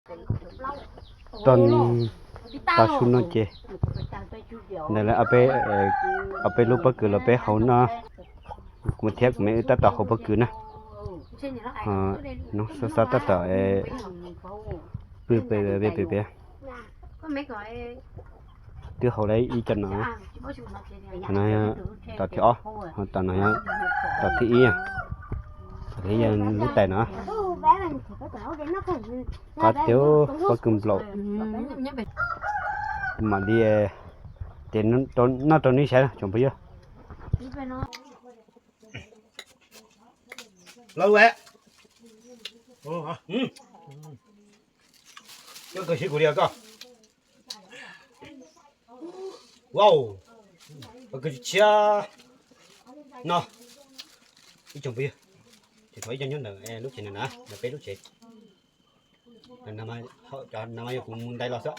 Tag, tag su no ces ntawm lawv ob peb, ob peb lub pob kws los peb haus no, kuv thiab kuv me wb tab tom haus pob kws na. Nov xav xav tab tom pw pem pem pem. Twb haus lawm ib co no, no tom thib ob, tom no, tom thib ib, tom thib ib yog lub tais no. Qab tiag, pob kws nplaum. Mam li ces noj rau nej saib tsoom phooj ywg. Los ua, koj kawg siv kuv li koj. Wow, kawg tshiab no. Ib tsoom phooj ywg, ces thov ib co nyob ntawm lub tsev na, ntawm peb lub tsev. Cov no mas yog kuv mus ntais los xwb,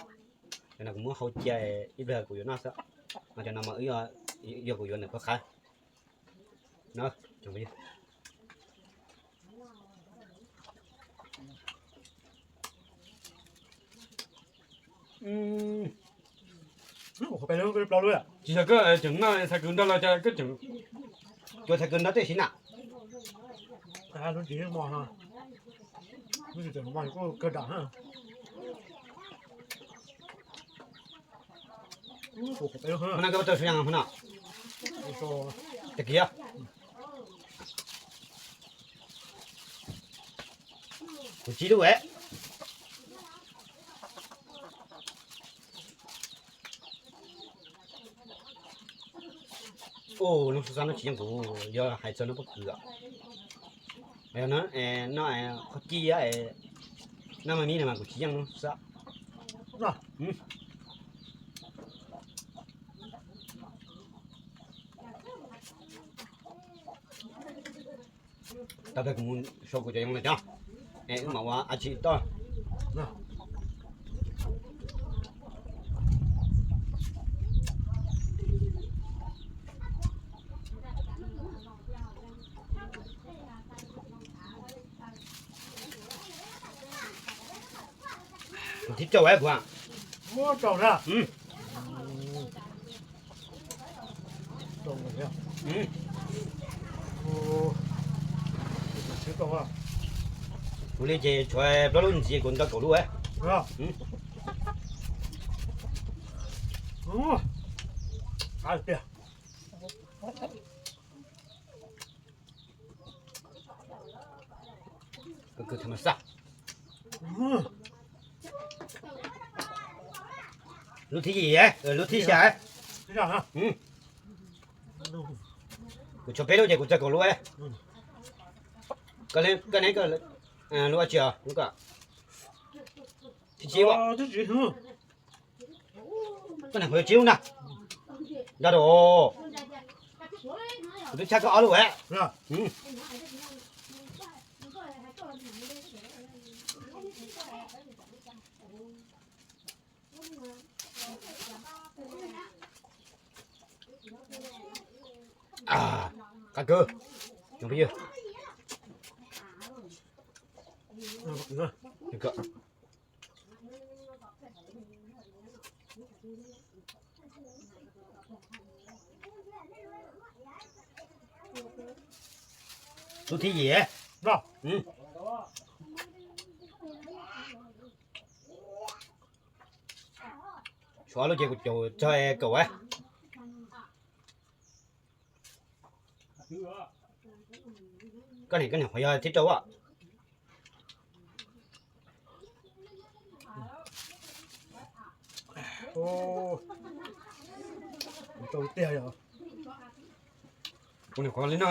cov no kuv muab hau cia ib pliag kuv yuav noj xwb. Mas cov no mas wb yog kuv yuav ntawm pab qab no. Tsis yog koj tseem noj txhais kws nrog los cas koj tseem cuav txhais kws nrog tej siv na. Hmo no koj tau su yas hmo no? Tag kis. Kuv tsib lub es. Ub, noj xab xab no tsis yeej kuv yog hais txog noj pob kws os. Yog no, noj qhov ci, noj mas mi no mas kuv tsis yeej noj xab. Tau, kuv mus sau kuv cov yoov los cov, es wb mam ua a tsi toj. Kuv thib rau kuv. Kuv li ces tshuav plaub lub ntxiv kuv nto kaum lub. Kws tham mas xaj. Lub thib yim, lub thib xya. Kuv tshuav peb lub ces kuv txog kaum lub. Koj neb, lub ab tsi os, lub ko. Thib tsib. Koj niam qhuav yuav tsib lub ntag. Nrog rau, kuv twb tshaj koj ob lub. Qab kawg, tsoom phooj ywg. Lub thib yim. Tshuav lub ces kuv caum txog kaum. Koj niam, koj niam qhuav yog thib rau as. Kuv niam qhuav li no.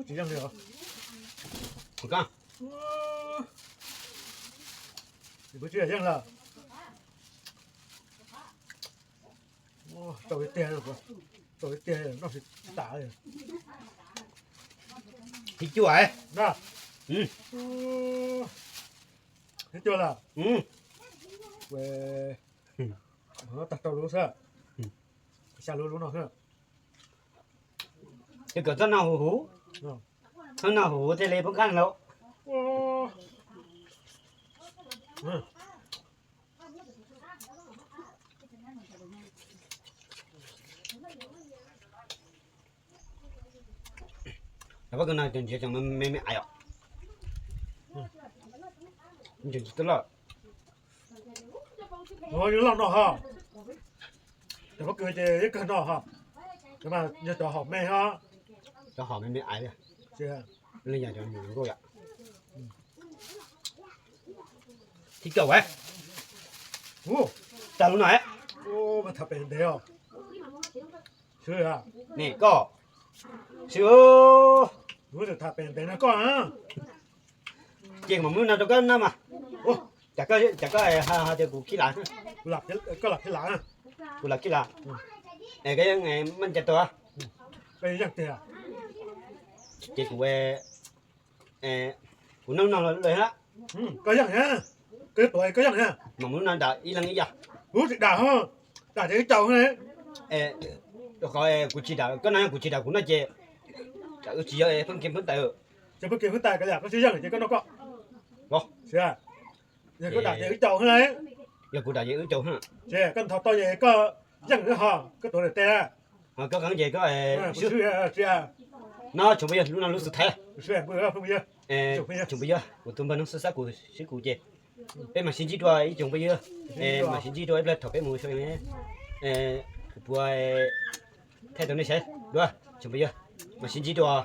Tsis yeej li os. Kuv koj. Kuv tsis yeej lawm. Rau ib tiag, rau ib tiag noj tsis tas. Thib cuaj. Thib cuaj lawm. Tag rau lub xwb. Xya lub lub no xwb. Ces kom txhob noj huv huv, txhob noj huv huv thiaj li poob qab lauj. Cov pob kws no cov ntsiav tseem me me aiv os. Tseem tsis tuaj loj. Ua yog loj no ho. Cov pob kws ces ib kawg no ho. Cov mas yog cov hom me ho. Cov hom me me aiv li. Li yog cov nyuam nkauj yom. Thib kaum a. Tag lub no. Tham pem ntev os. Ne koj, swb, tham pem ntev no koj. Ces mam muab lub no rau koj noj mas. Cas koj, cas koj hais tias kuv khib lav. Koj lam khib lav. Kuv lam khib lav. Es koj yeej maj ncaim tuaj. Ces kuv, kuv noj no lawm. Koj yeej, koj tuav koj yeej. Mam muab lub no dam ib leeg ib yam. Kuv tsis dam ho, dam ces wb caum. Rau qhov kuv tsis dam koj noj, kuv tsis dam kuv noj ces wb tsis yog pheej kiag phab tais. Ces pheej kiag phab tais, koj yam koj tsis yeej ces koj noj koj. Yog koj dam ces wb caum. Yog kuv dam ces wb caum. Ces koj nthos tau ces koj yeej ho, koj tuav tes. Koj qeeb ces koj swb. No tsoom phooj ywg, lub no lub xub thawj. Tsoom phooj ywg, kuv tus npawg no xub xab kuv swb kuv ces peb mam sib ntsib dua ib tsoom phooj ywg. Mam sib ntsib dua ib pliag thaum peb mus sau, kuv puas thaij tau nej saib dua tsoom phooj ywg. Mam sib ntsib dua.